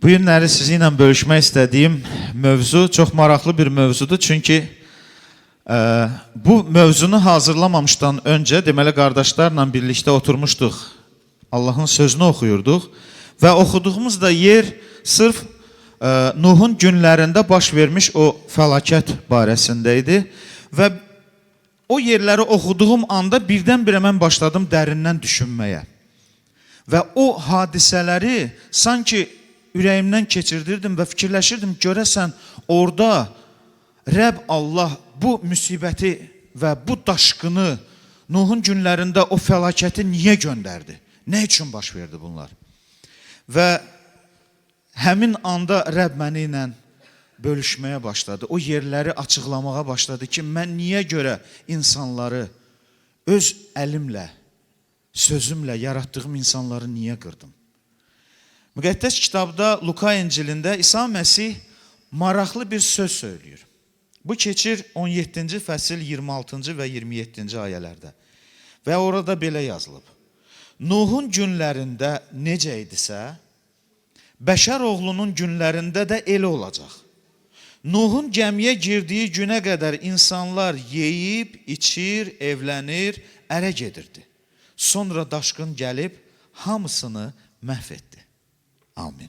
Bu günləri sizinlə bölüşmək istədiyim mövzu çox maraqlı bir mövzudur. Çünki bu mövzunu hazırlamamışdan öncə, deməli qardaşlarla birlikdə oturmuşduq. Allahın sözünü oxuyurduq və oxuduğumuz da yer sırf Nuhun günlərində baş vermiş o fəlakət barəsində idi və o yerləri oxuduğum anda birdən-birə mən başladım dərindən düşünməyə. Və o hadisələri sanki ürəyimdən keçirdirdim və fikirləşirdim, görəsən orada Rəbb Allah bu müsibəti və bu daşqını Nuhun günlərində o fəlakəti niyə göndərdi? Nə üçün baş verdi bunlar? Və həmin anda Rəbb məni ilə bölüşməyə başladı. O yerləri açıqlamağa başladı ki, mən niyə görə insanları öz əlimlə, sözümlə yaratdığım insanları niyə qırdım? Müqəddəs kitabda Luka İncilində İsa Məsih maraqlı bir söz söyləyir. Bu keçir 17-ci fəsil 26-cı və 27-ci ayələrdə. Və orada belə yazılıb. Nuhun günlərində necə idisə, Bəşər oğlunun günlərində də elə olacaq. Nuhun gəmiyə girdiyi günə qədər insanlar yeyib, içir, evlənir, ərə gedirdi. Sonra daşqın gəlib hamısını məhv etdi. Amin.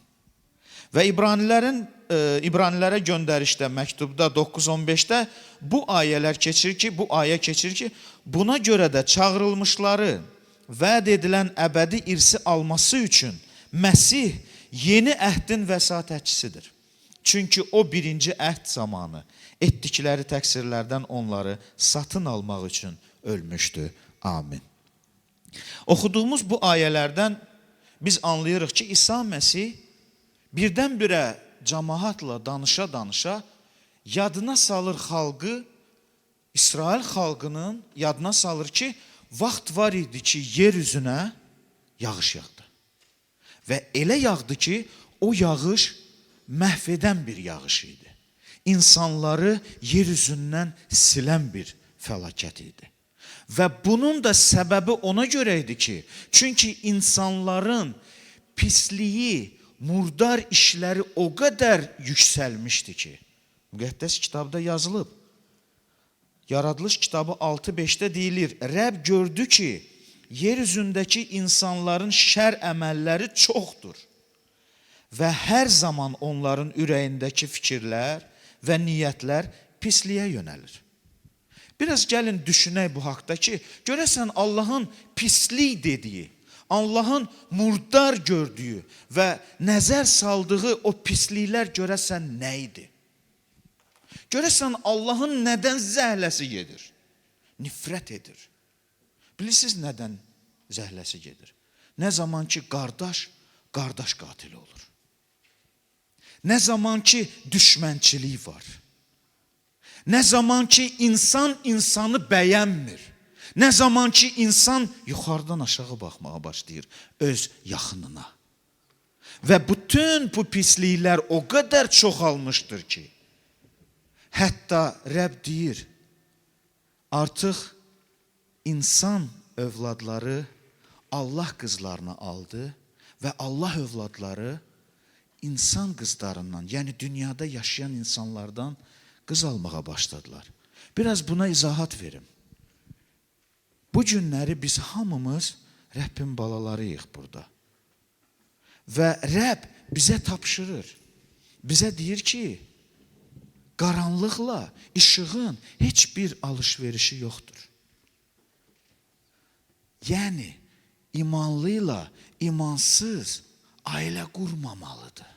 Və İbranilərə göndərişdə, məktubda 9-15-də bu ayələr keçir ki, bu ayə keçir ki, buna görə də çağırılmışları vəd edilən əbədi irsi alması üçün Məsih yeni əhdin vəsatətçisidir. Çünki o birinci əhd zamanı etdikləri təqsirlərdən onları satın almaq üçün ölmüşdü. Amin. Oxuduğumuz bu ayələrdən biz anlayırıq ki, İsa Məsih birdən-birə cəmaatla danışa-danışa yadına salır xalqı, İsrail xalqının yadına salır ki, vaxt var idi ki, yer üzünə yağış yağdı. Və elə yağdı ki, o yağış məhv edən bir yağış idi. İnsanları yer üzündən silən bir fəlakət idi. Və bunun da səbəbi ona görə idi ki, çünki insanların pisliyi, murdar işləri o qədər yüksəlmişdi ki, müqəddəs kitabda yazılıb. Yaradılış kitabı 6.5-də deyilir, Rəbb gördü ki, yer üzündəki insanların şər əməlləri çoxdur və hər zaman onların ürəyindəki fikirlər və niyyətlər pisliyə yönəlir. Biraz gəlin düşünək bu haqda ki, görəsən Allahın pislik dediyi, Allahın murdar gördüyü və nəzər saldığı o pisliklər görəsən nə idi? Görəsən Allahın nədən zəhləsi gedir? Nifrət edir. Bilirsiniz nədən zəhləsi gedir? Nə zaman ki qardaş, qardaş qatili olur. Nə zaman ki düşmənçilik var. Nə zaman ki insan insanı bəyənmir. Nə zaman ki insan yuxarıdan aşağı baxmağa başlayır öz yaxınına. Və bütün bu pisliklər o qədər çoxalmışdır ki, hətta Rəbb deyir, artıq insan övladları Allah qızlarını aldı və Allah övladları insan qızlarından, yəni dünyada yaşayan insanlardan qız almağa başladılar. Biraz buna izahat verim. Bu günləri biz hamımız Rəbbin balalarıyıq burada. Və Rəbb bizə tapşırır. Bizə deyir ki, qaranlıqla işığın heç bir alışverişi yoxdur. Yəni, imanlıyla imansız ailə qurmamalıdır.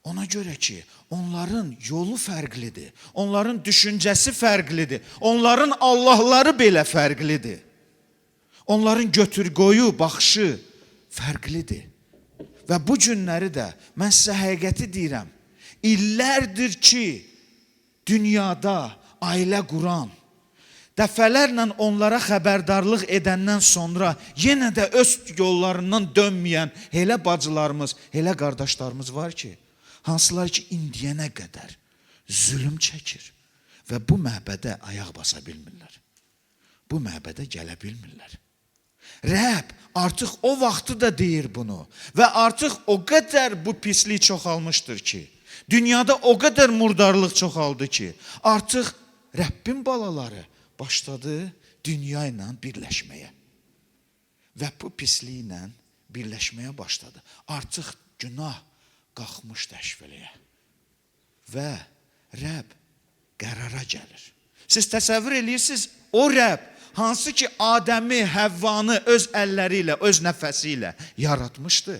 Ona görə ki, onların yolu fərqlidir. Onların düşüncəsi fərqlidir. Onların Allahları belə fərqlidir. Onların götür-qoyu, baxışı fərqlidir. Və bu günləri də mən sizə həqiqəti deyirəm. İllərdir ki, dünyada ailə quran, dəfələrlə onlara xəbərdarlıq edəndən sonra yenə də öz yollarından dönməyən elə bacılarımız, elə qardaşlarımız var ki, hansılar ki, indiyənə qədər zülüm çəkir və bu məbədə ayaq basa bilmirlər. Bu məbədə gələ bilmirlər. Rəbb artıq o vaxtı da deyir bunu. Və artıq o qədər bu pislik çoxalmışdır ki, dünyada o qədər murdarlıq çoxaldı ki, artıq Rəbbin balaları başladı dünya ilə birləşməyə. Və bu pisliklə birləşməyə başladı. Artıq günah qalxmışdı əşvələyə. Və Rəbb qərara gəlir. Siz təsəvvür eləyirsiniz, o Rəbb hansı ki Adəmi, Həvvanı öz əlləri ilə, öz nəfəsi ilə yaratmışdı.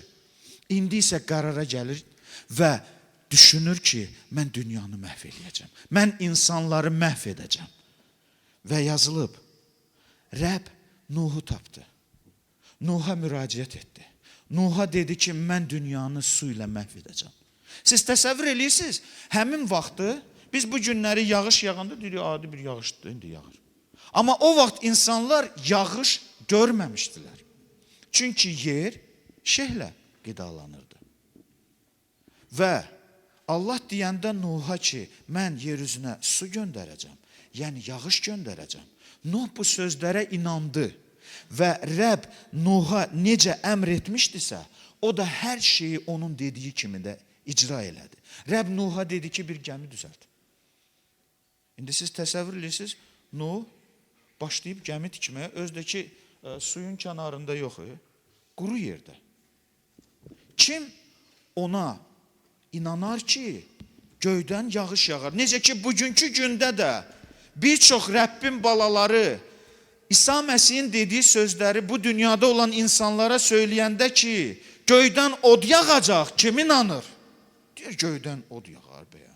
İndi isə qərara gəlir və düşünür ki, mən dünyanı məhv eləyəcəm. Mən insanları məhv edəcəm. Və yazılıb, Rəbb Nuhu tapdı. Nuha müraciət etdi. Nuha dedi ki, mən dünyanı su ilə məhv edəcəm. Siz təsəvvür eləyirsiniz, həmin vaxtı biz bu günləri yağış yağanda deyirik, adi bir yağışdır, indi yağır. Amma o vaxt insanlar yağış görməmişdilər. Çünki yer şehlə qidalanırdı. Və Allah deyəndə Nuha ki, mən yer üzünə su göndərəcəm, yəni yağış göndərəcəm. Nuh bu sözlərə inandı və Rəbb Nuha necə əmr etmişdisə, o da hər şeyi onun dediyi kimi də icra elədi. Rəbb Nuha dedi ki, bir gəmi düzəlt. İndi siz təsəvvür edirsiniz, Nuh başlayıb gəmi tikməyə, özü də ki, suyun kənarında yox, quru yerdə. Kim ona inanar ki, göydən yağış yağar? Necə ki, bugünkü gündə də bir çox Rəbbin balaları İsa Məsihin dediyi sözləri bu dünyada olan insanlara söyləyəndə ki, göydən od yağacaq, kim inanır? Deyir, göydən od yağar bəyə.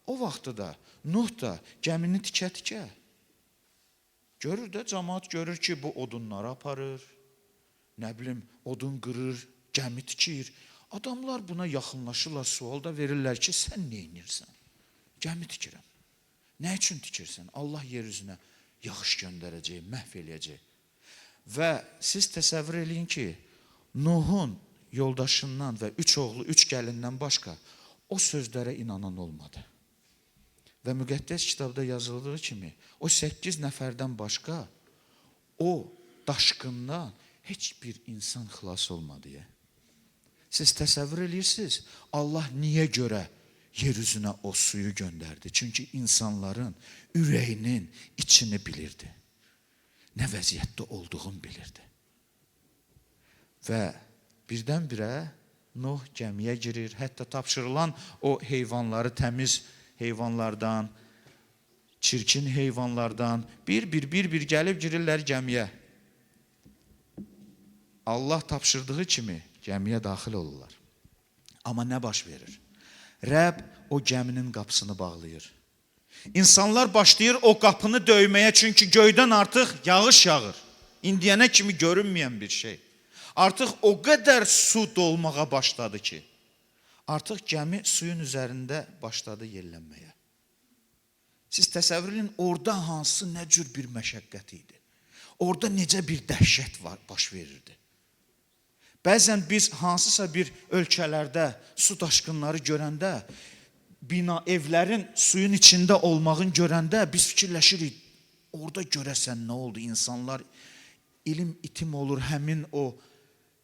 O vaxtı da Nuh da gəmini tikə-tikə görür də, camaat görür ki, bu odunları aparır, nə bilim, odun qırır, gəmi tikir. Adamlar buna yaxınlaşırlar, sual da verirlər ki, sən nə edirsən? Gəmi tikirəm. Nə üçün tikirsən? Allah yer üzünə yağış göndərəcək, məhv eləyəcək. Və siz təsəvvür eləyin ki, Nuhun yoldaşından və 3 oğlu, 3 gəlindən başqa o sözlərə inanan olmadı. Və müqəddəs kitabda yazıldığı kimi o 8 nəfərdən başqa o daşqından heç bir insan xilas olmadı. Ya. Siz təsəvvür eləyirsiniz, Allah niyə görə yer üzünə o suyu göndərdi? Çünki insanların ürəyinin içini bilirdi. Nə vəziyyətdə olduğunu bilirdi. Və birdən-birə Nuh gəmiyə girir. Hətta tapşırılan o heyvanları təmiz heyvanlardan, çirkin heyvanlardan bir-bir gəlib girirlər gəmiyə. Allah tapşırdığı kimi gəmiyə daxil olurlar. Amma nə baş verir? Rəbb o gəminin qapısını bağlayır. İnsanlar başlayır o qapını döyməyə, çünki göydən artıq yağış yağır. İndiyənə kimi görünməyən bir şey. Artıq o qədər su dolmağa başladı ki, artıq gəmi suyun üzərində başladı yellənməyə. Siz təsəvvür edin, orada hansı nə cür bir məşəqqət idi. Orada necə bir dəhşət var, baş verirdi. Bəzən biz hansısa bir ölkələrdə su daşqınları görəndə, bina, evlərin suyun içində olmağını görəndə biz fikirləşirik, orada görəsən nə oldu? İnsanlar ilim itim olur həmin o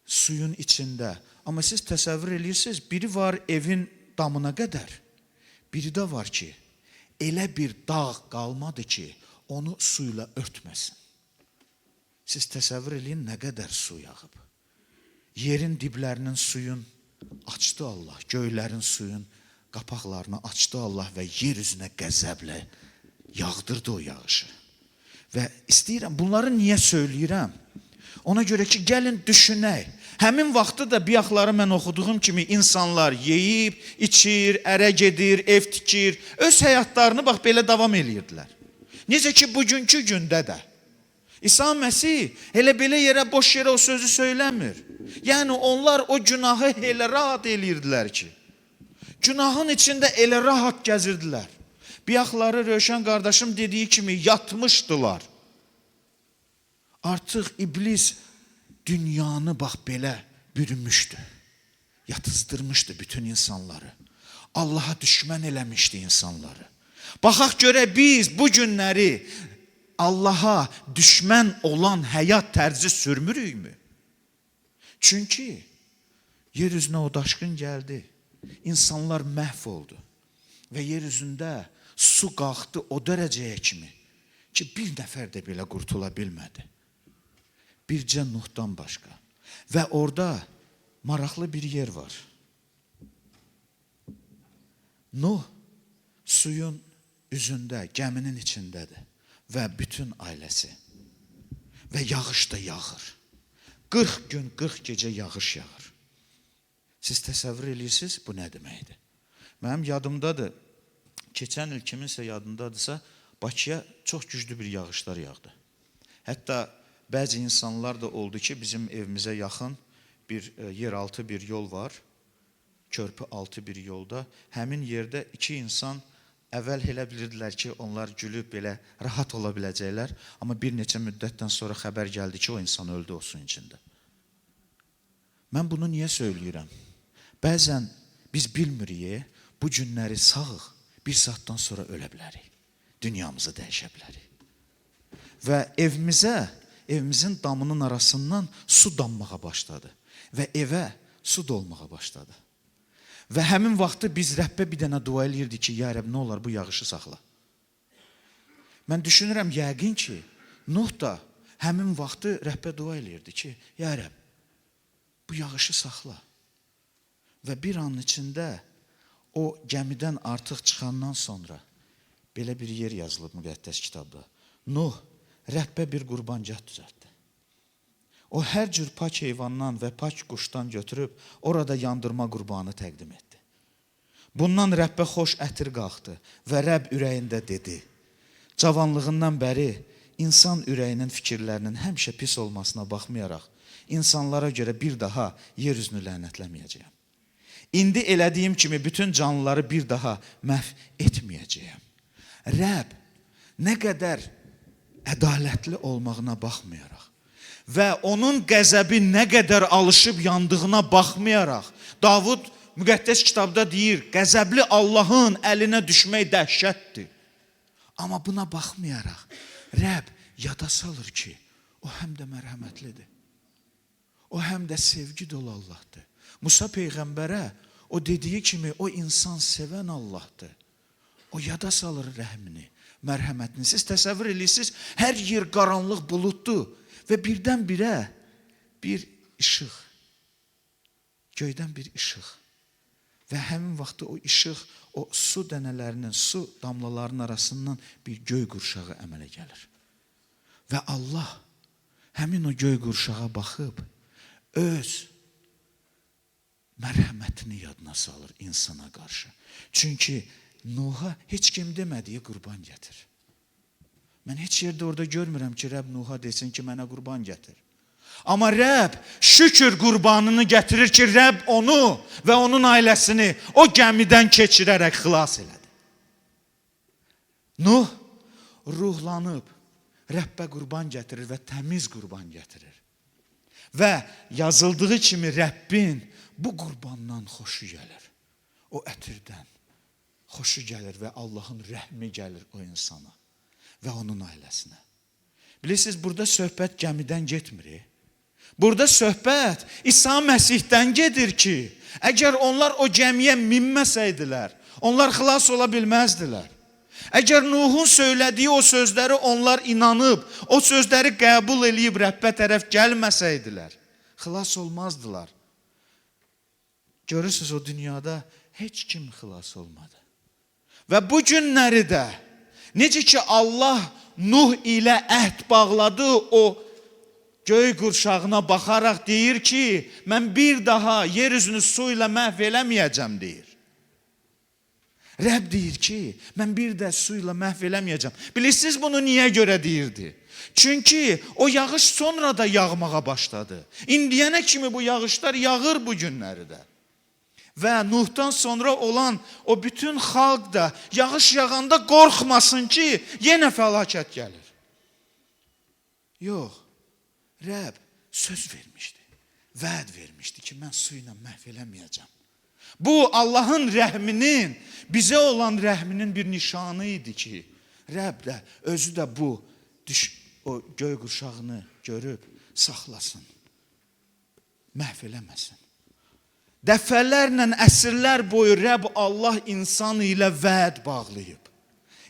suyun içində. Amma siz təsəvvür edirsiniz, biri var evin damına qədər, biri də var ki, elə bir dağ qalmadı ki, onu suyla örtməsin. Siz təsəvvür eləyin, nə qədər su yağıb. Yerin diblərinin suyun açdı Allah, göylərin suyun qapaqlarını açdı Allah və yer üzünə qəzəblə yağdırdı o yağışı. Və istəyirəm, bunları niyə söyləyirəm? Ona görə ki, gəlin düşünək. Həmin vaxtı da biyaqları mən oxuduğum kimi insanlar yeyib, içir, ərə gedir, ev tikir, öz həyatlarını bax belə davam eləyirdilər. Necə ki, bugünkü gündə də. İsa Məsih elə belə yerə, boş yerə o sözü söyləmir. Yəni onlar o günahı elə rahat eləyirdilər ki, günahın içində elə rahat gəzirdilər. Biyaqları Rövşən qardaşım dediyi kimi yatmışdılar. Artıq iblis dünyanı bax belə bürümüşdü. Yatızdırmışdı bütün insanları. Allaha düşmən eləmişdi insanları. Baxaq görə biz bu günləri Allaha düşmən olan həyat tərzi sürmürükmü? Çünki yer üzünə o daşqın gəldi. İnsanlar məhv oldu. Və yer üzündə su qalxdı o dərəcəyə kimi ki, bir nəfər də belə qurtula bilmədi. Bircə Nuhdan başqa. Və orada maraqlı bir yer var. Nuh suyun üzündə, gəminin içindədir və bütün ailəsi. Və yağış da yağır. 40 gün, 40 gecə yağış yağır. Siz təsəvvür edirsiniz, bu nə deməkdir? Mənim yadımdadır, keçən il kiminsə yadındadırsa, Bakıya çox güclü bir yağışlar yağdı. Hətta bəzi insanlar da oldu ki, bizim evimizə yaxın bir yeraltı bir yol var, körpü altı bir yolda. Həmin yerdə iki insan əvvəl elə bilirdilər ki, onlar gülüb belə rahat ola biləcəklər. Amma bir neçə müddətdən sonra xəbər gəldi ki, o insan öldü o suyun içində. Mən bunu niyə söyləyirəm? Bəzən biz bilmirik, bu günləri sağıq, bir saatdan sonra ölə bilərik. Dünyamızı dəyişə bilərik. Və evimizə, evimizin damının arasından su dammağa başladı. Və evə su dolmağa başladı. Və həmin vaxtı biz Rəbbə bir dənə dua eləyirdik ki, ya Rəbb, nə olar bu yağışı saxla. Mən düşünürəm yəqin ki, Nuh da həmin vaxtı Rəbbə dua eləyirdi ki, ya Rəbb, bu yağışı saxla. Və bir anın içində o gəmidən artıq çıxandan sonra belə bir yer yazılıb müqəddəs kitabda. Nuh Rəbbə bir qurbangah düzəltdi. O hər cür pak heyvandan və pak quşdan götürüb orada yandırma qurbanı təqdim etdi. Bundan Rəbbə xoş ətir qalxdı və Rəbb ürəyində dedi: Cavanlığından bəri insan ürəyinin fikirlərinin həmişə pis olmasına baxmayaraq, insanlara görə bir daha yer üzünü lənətləməyəcəyəm. İndi elədiyim kimi bütün canlıları bir daha məhv etməyəcəyəm. Rəbb nə qədər ədalətli olmağına baxmayaraq və onun qəzəbi nə qədər alışıb yandığına baxmayaraq, Davud müqəddəs kitabda deyir, qəzəbli Allahın əlinə düşmək dəhşətdir. Amma buna baxmayaraq, Rəbb yada salır ki, o həm də mərhəmətlidir. O həm də sevgi dolu Allahdır. Musa peyğəmbərə o dediyi kimi o insan sevən Allahdır. O yada salır rəhmini, mərhəmətini. Siz təsəvvür edirsiniz, hər yer qaranlıq buluddur və birdən-birə bir işıq, göydən bir işıq və həmin vaxtda o işıq, o su dənələrinin, su damlalarının arasından bir göy qurşağı əmələ gəlir. Və Allah həmin o göy qurşağa baxıb öz mərhəmətini yadına salır insana qarşı. Çünki Nuh'a heç kim demədiyi qurban gətir. Mən heç yerdə orada görmürəm ki, Rəbb Nuh'a desin ki, mənə qurban gətir. Amma Rəbb şükür qurbanını gətirir ki, Rəbb onu və onun ailəsini o gəmidən keçirərək xilas elədi. Nuh ruhlanıb Rəbbə qurban gətirir və təmiz qurban gətirir. Və yazıldığı kimi Rəbbin bu qurbandan xoşu gəlir. O ətirdən xoşu gəlir və Allahın rəhmi gəlir o insana və onun ailəsinə. Bilirsiniz, burada söhbət gəmidən getmir. Burada söhbət İsa Məsihdən gedir ki, əgər onlar o gəmiyə minməsəydilər, onlar xilas ola bilməzdilər. Əgər Nuhun söylədiyi o sözləri onlar inanıb, o sözləri qəbul eləyib Rəbbə tərəf gəlməsəydilər, xilas olmazdılar. Görürsünüz, o dünyada heç kim xilas olmadı. Və bu günləri də necə ki Allah Nuh ilə əhd bağladı, o göy qurşağına baxaraq deyir ki, mən bir daha yer üzünü su ilə məhv eləməyəcəm deyir. Rəbb deyir ki, mən bir də su ilə məhv eləməyəcəm. Bilirsiniz bunu niyə görə deyirdi? Çünki o yağış sonra da yağmağa başladı. İndiyənə kimi bu yağışlar yağır bu günləri də. Və Nuhdan sonra olan o bütün xalq da yağış yağanda qorxmasın ki, yenə fəlakət gəlir. Yox, Rəbb söz vermişdi, vəd vermişdi ki, mən su ilə məhv eləməyəcəm. Bu Allahın rəhminin, bizə olan rəhminin bir nişanı idi ki, Rəbb də özü də bu o göy qurşağını görüb saxlasın, məhv eləməsin. Dəfələrlə, əsrlər boyu Rəbb Allah insan ilə vəd bağlayıb.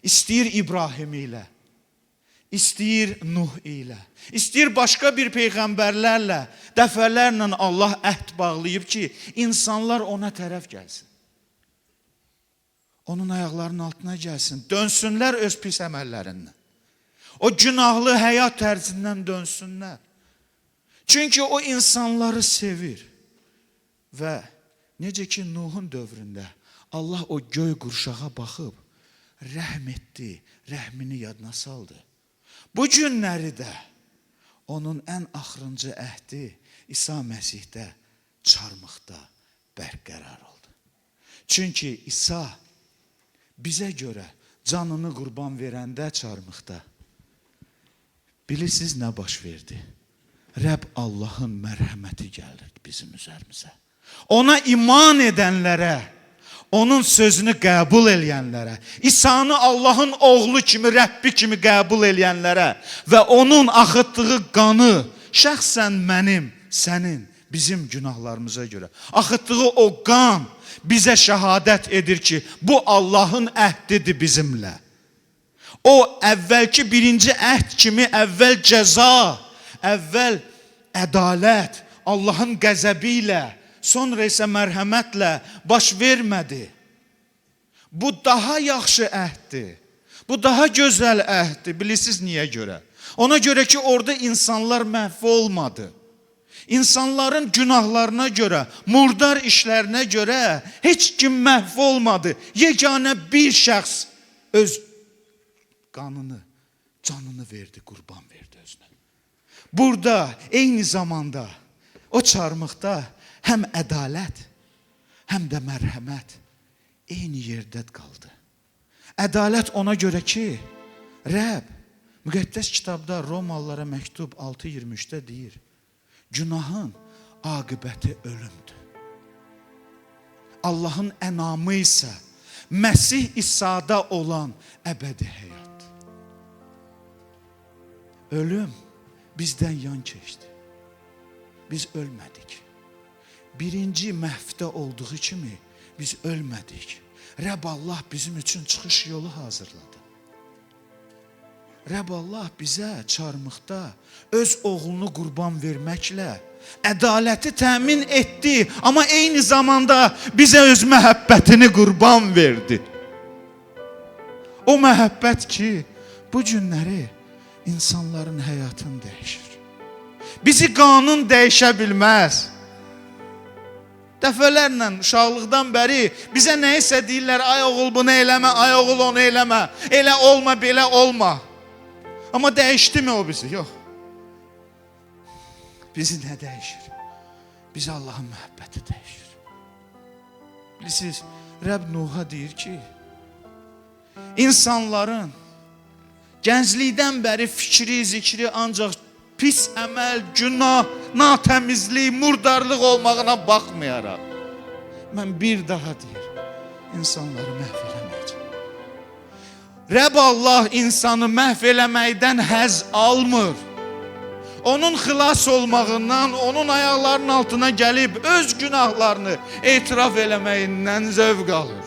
İstəyir İbrahim ilə, istəyir Nuh ilə, istəyir başqa bir peyğəmbərlərlə, dəfələrlə Allah əhd bağlayıb ki, insanlar ona tərəf gəlsin. Onun ayaqlarının altına gəlsin, dönsünlər öz pis əməllərindən. O günahlı həyat tərzindən dönsünlər. Çünki o insanları sevir. Və necə ki Nuhun dövründə Allah o göy qurşağa baxıb rəhm etdi, rəhmini yadına saldı. Bu günləri də onun ən axırıncı əhdi İsa Məsihdə çarmıxda bərqərar oldu. Çünki İsa bizə görə canını qurban verəndə çarmıxda, bilirsiniz nə baş verdi? Rəbb Allahın mərhəməti gəlirdi bizim üzərimizə. Ona iman edənlərə, onun sözünü qəbul eləyənlərə, İsa'nı Allahın oğlu kimi, Rəbbi kimi qəbul eləyənlərə və onun axıtdığı qanı şəxsən mənim, sənin, bizim günahlarımıza görə axıtdığı o qan bizə şəhadət edir ki, bu Allahın əhdidir bizimlə. O əvvəlki birinci əhd kimi əvvəl cəza, əvvəl ədalət, Allahın qəzəbi ilə, sonra isə mərhəmətlə baş vermədi. Bu daha yaxşı əhddir. Bu daha gözəl əhddir. Bilirsiniz niyə görə? Ona görə ki, orada insanlar məhv olmadı. İnsanların günahlarına görə, murdar işlərinə görə heç kim məhv olmadı. Yeganə bir şəxs öz qanını, canını verdi, qurban verdi özünə. Burada eyni zamanda o çarmıxda həm ədalət, həm də mərhəmət eyni yerdə qaldı. Ədalət ona görə ki, Rəbb müqəddəs kitabda Romalılara məktub 6:23-də deyir, günahın aqibəti ölümdür. Allahın ənamı isə Məsih İsa'da olan əbədi həyat. Ölüm bizdən yan keçdi. Biz ölmədik. Birinci məhvdə olduğu kimi biz ölmədik. Rəbb Allah bizim üçün çıxış yolu hazırladı. Rəbb Allah bizə çarmıxda öz oğlunu qurban verməklə ədaləti təmin etdi, amma eyni zamanda bizə öz məhəbbətini qurban verdi. O məhəbbət ki, bu günləri insanların həyatını dəyişir. Bizi qanun dəyişə bilməz. Dəfələrlə uşaqlıqdan bəri bizə nə isə deyirlər, ay oğul bunu eləmə, ay oğul onu eləmə, elə olma, belə olma. Amma dəyişdi mi o bizi? Yox. Bizi nə dəyişir? Bizi Allahın məhəbbəti dəyişir. Bilirsiniz, Rəbb Nuh'a deyir ki, insanların gənclikdən bəri fikri, zikri ancaq pis əməl, günah, natəmizlik, murdarlıq olmağına baxmayaraq, mən bir daha deyir, insanları məhv eləməyəcəm. Rəbb Allah insanı məhv eləməkdən həzz almır. Onun xilas olmağından, onun ayaqlarının altına gəlib öz günahlarını etiraf eləməyindən zövq alır.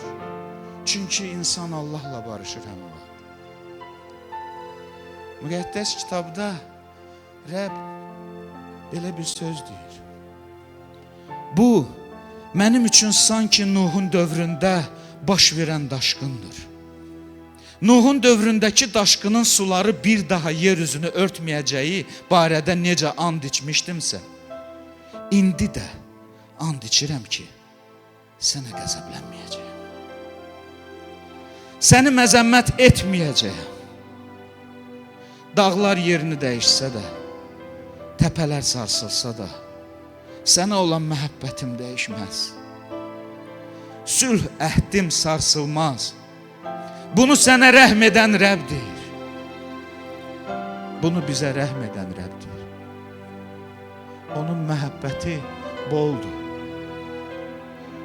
Çünki insan Allahla barışır həmin vaxt. Müqəddəs kitabda Rəbb belə bir söz deyir. Bu, mənim üçün sanki Nuhun dövründə baş verən daşqındır. Nuhun dövründəki daşqının suları bir daha yer üzünü örtməyəcəyi barədə necə and içmişdimsə, indi də and içirəm ki, sənə qəzəblənməyəcəyəm. Səni məzəmmət etməyəcəyəm. Dağlar yerini dəyişsə də, təpələr sarsılsa da, sənə olan məhəbbətim dəyişməz. Sülh əhdim sarsılmaz. Bunu sənə rəhm edən Rəbb deyir. Bunu bizə rəhm edən Rəbb deyir. Onun məhəbbəti boldur.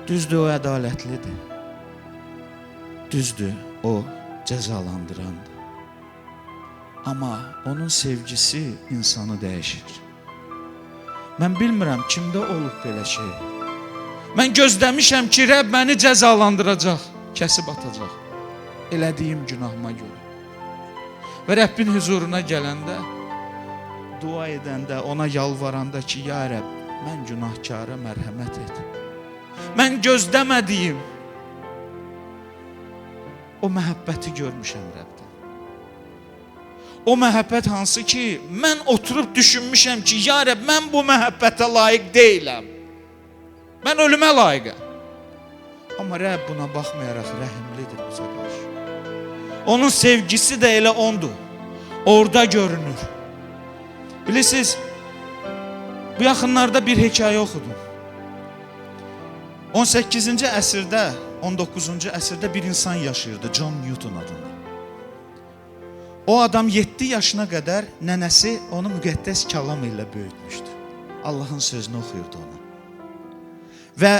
Düzdür, o ədalətlidir. Düzdür, o cəzalandırandır. Amma onun sevgisi insanı dəyişir. Mən bilmirəm kimdə olub belə şey. Mən gözləmişəm ki, Rəbb məni cəzalandıracaq, kəsib atacaq elədiyim günahıma görə. Və Rəbbin hüzuruna gələndə, dua edəndə, ona yalvaranda ki, ya Rəbb, mən günahkara mərhəmət et. Mən gözləmədiyim o məhəbbəti görmüşəm Rəbdən. O məhəbbət hansı ki, mən oturub düşünmüşəm ki, ya Rəbb, mən bu məhəbbətə layiq deyiləm. Mən ölümə layiqəm. Amma Rəbb buna baxmayaraq rəhimlidir bizə qarşı. Onun sevgisi də elə ondur. Orada görünür. Bilirsiniz, bu yaxınlarda bir hekayə oxudum. 18-ci əsrdə, 19-cu əsrdə bir insan yaşayırdı, John Newton adında. O adam 7 yaşına qədər nənəsi onu müqəddəs kəlam ilə böyütmüşdü. Allahın sözünü oxuyurdu ona. Və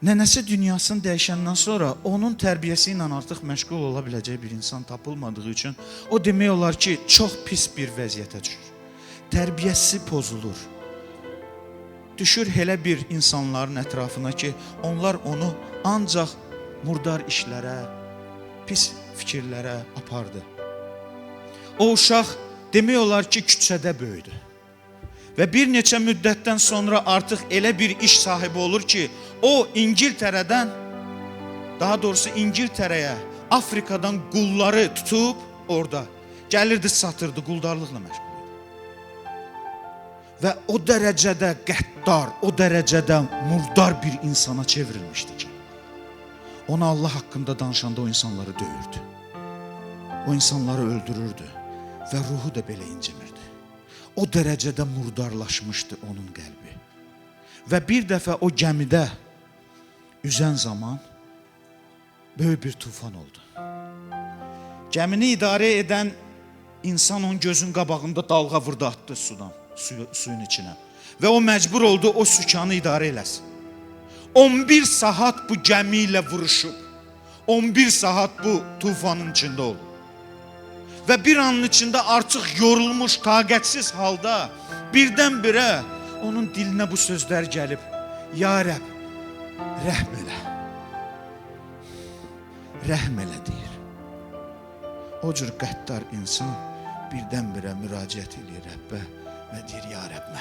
nənəsi dünyasını dəyişəndən sonra onun tərbiyəsi ilə artıq məşğul ola biləcək bir insan tapılmadığı üçün o demək olar ki, çox pis bir vəziyyətə düşür. Tərbiyəsi pozulur. Düşür elə bir insanların ətrafına ki, onlar onu ancaq murdar işlərə, pis fikirlərə apardı. O uşaq demək olar ki, küçədə böyüdü. Və bir neçə müddətdən sonra artıq elə bir iş sahibi olur ki, o İngiltərədən, daha doğrusu İngiltərəyə, Afrikadan qulları tutub orada gəlirdi, satırdı, quldarlıqla məşğul idi. Və o dərəcədə qəddar, o dərəcədə murdar bir insana çevrilmişdi ki, ona Allah haqqında danışanda o insanları döyürdü. O insanları öldürürdü və ruhu da belə incimirdi. O dərəcədə murdarlaşmışdı onun qəlbi. Və bir dəfə o gəmidə üzən zaman böyük bir tufan oldu. Gəmini idarə edən insan onun gözünün qabağında dalğa vurdu, atdı sudan, suyun içinə. Və o məcbur oldu o sükanı idarə eləsin. 11 saat bu gəmi ilə vuruşub. 11 saat bu tufanın içində olub. Və bir anın içində artıq yorulmuş, taqətsiz halda birdən-birə onun dilinə bu sözlər gəlib. Ya Rəbb, rəhm elə. Rəhm elə deyir. O cür qəddar insan birdən-birə müraciət eləyir Rəbbə və deyir, ya Rəbb,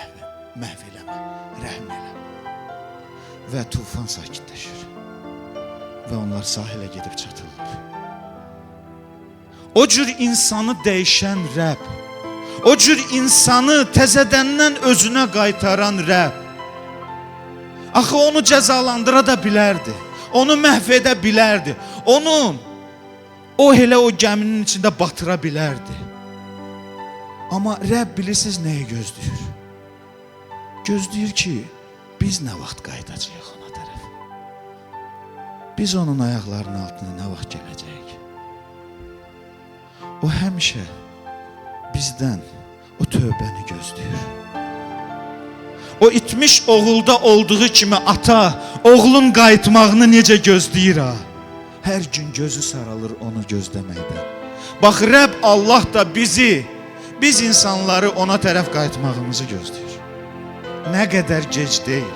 məhv eləmə, rəhm elə. Və tufan sakitləşir. Və onlar sahilə gedib çatırlar. O cür insanı dəyişən Rəbb, o cür insanı təzədəndən özünə qaytaran Rəbb, axı onu cəzalandıra da bilərdi, onu məhv edə bilərdi, onu o elə o gəminin içində batıra bilərdi. Amma Rəbb bilirsiniz nəyi gözləyir? Gözləyir ki, biz nə vaxt qayıdacağıq ona tərəf? Biz onun ayaqlarının altına nə vaxt gələcəyik? O həmişə bizdən o tövbəni gözləyir. O itmiş oğulda olduğu kimi ata oğlun qayıtmağını necə gözləyir ha? Hər gün gözü saralır onu gözləməkdən. Bax Rəbb Allah da bizi, biz insanları ona tərəf qayıtmağımızı gözləyir. Nə qədər gec deyil.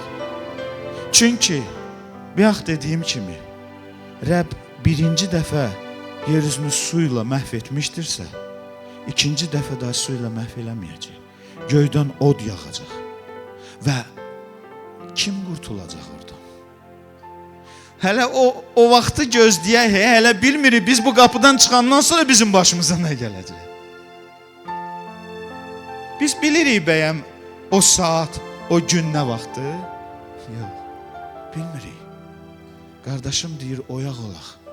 Çünki bayaq dediyim kimi Rəbb birinci dəfə yeryüzünü suyla məhv etmişdirsə, ikinci dəfə daha suyla məhv eləməyəcək. Göydən od yağacaq. Və kim qurtulacaq oradan? Hələ o vaxtı gözləyək, hələ bilmirik biz bu qapıdan çıxandan sonra bizim başımıza nə gələcək. Biz bilirik bəyəm o saat, o gün nə vaxtı? Yox, bilmirik. Qardaşım deyir, oyaq olaq.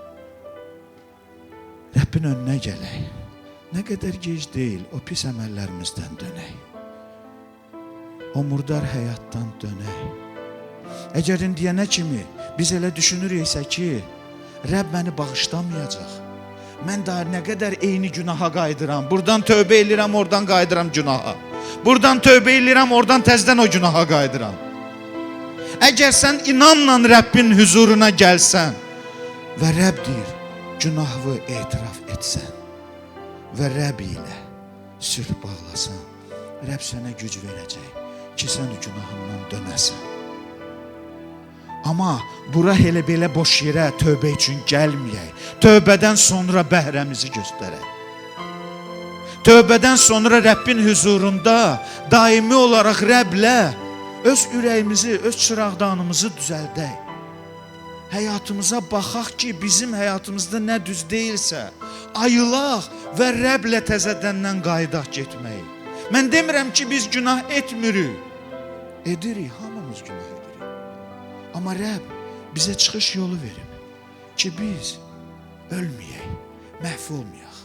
Rəbbin önünə gələk. Nə qədər gec deyil, o pis əməllərimizdən dönək. O murdar həyatdan dönək. Əgər indiyənə kimi biz elə düşünürüksə ki, Rəbb məni bağışlamayacaq. Mən daha nə qədər eyni günaha qayıdıram. Buradan tövbə eləyirəm, oradan qayıdıram günaha. Buradan tövbə eləyirəm, oradan təzədən o günaha qayıdıram. Əgər sən inanla Rəbbin hüzuruna gəlsən və Rəbb deyir, günahı etiraf etsən və Rəbb ilə sülh bağlasan, Rəbb sənə güc verəcək ki, sən günahından dönəsən. Amma bura elə belə boş yerə tövbə üçün gəlməyək. Tövbədən sonra bəhrəmizi göstərək. Tövbədən sonra Rəbbin huzurunda daimi olaraq Rəbblə öz ürəyimizi, öz çıraqdanımızı düzəldək. Həyatımıza baxaq ki, bizim həyatımızda nə düz deyilsə, ayılaq və Rəbblə təzədəndən qayıdaq getməyi. Mən demirəm ki, biz günah etmirik. Edirik, hamımız günah edirik. Amma Rəbb bizə çıxış yolu verib ki, biz ölməyək, məhv olmayaq.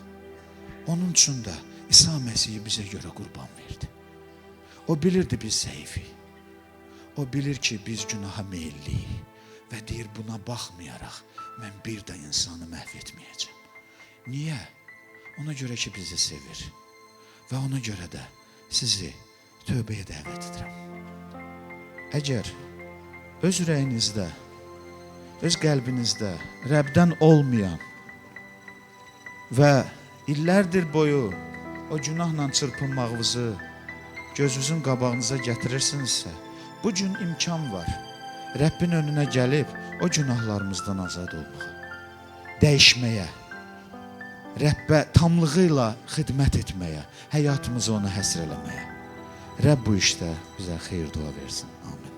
Onun üçün də İsa Məsihi bizə görə qurban verdi. O bilirdi biz zəifik. O bilir ki, biz günaha meyilliyik və deyir buna baxmayaraq mən bir də insanı məhv etməyəcəm. Niyə? Ona görə ki, bizi sevir. Və ona görə də sizi tövbəyə dəvət edirəm. Əgər öz ürəyinizdə, öz qəlbinizdə Rəbdən olmayan və illərdir boyu o günahla çırpınmağınızı gözünüzün qabağınıza gətirirsinizsə, bu gün imkan var. Rəbbin önünə gəlib o günahlarımızdan azad olmağa, dəyişməyə, Rəbbə tamlığı ilə xidmət etməyə, həyatımızı ona həsr eləməyə. Rəbb bu işdə bizə xeyir dua versin. Amin.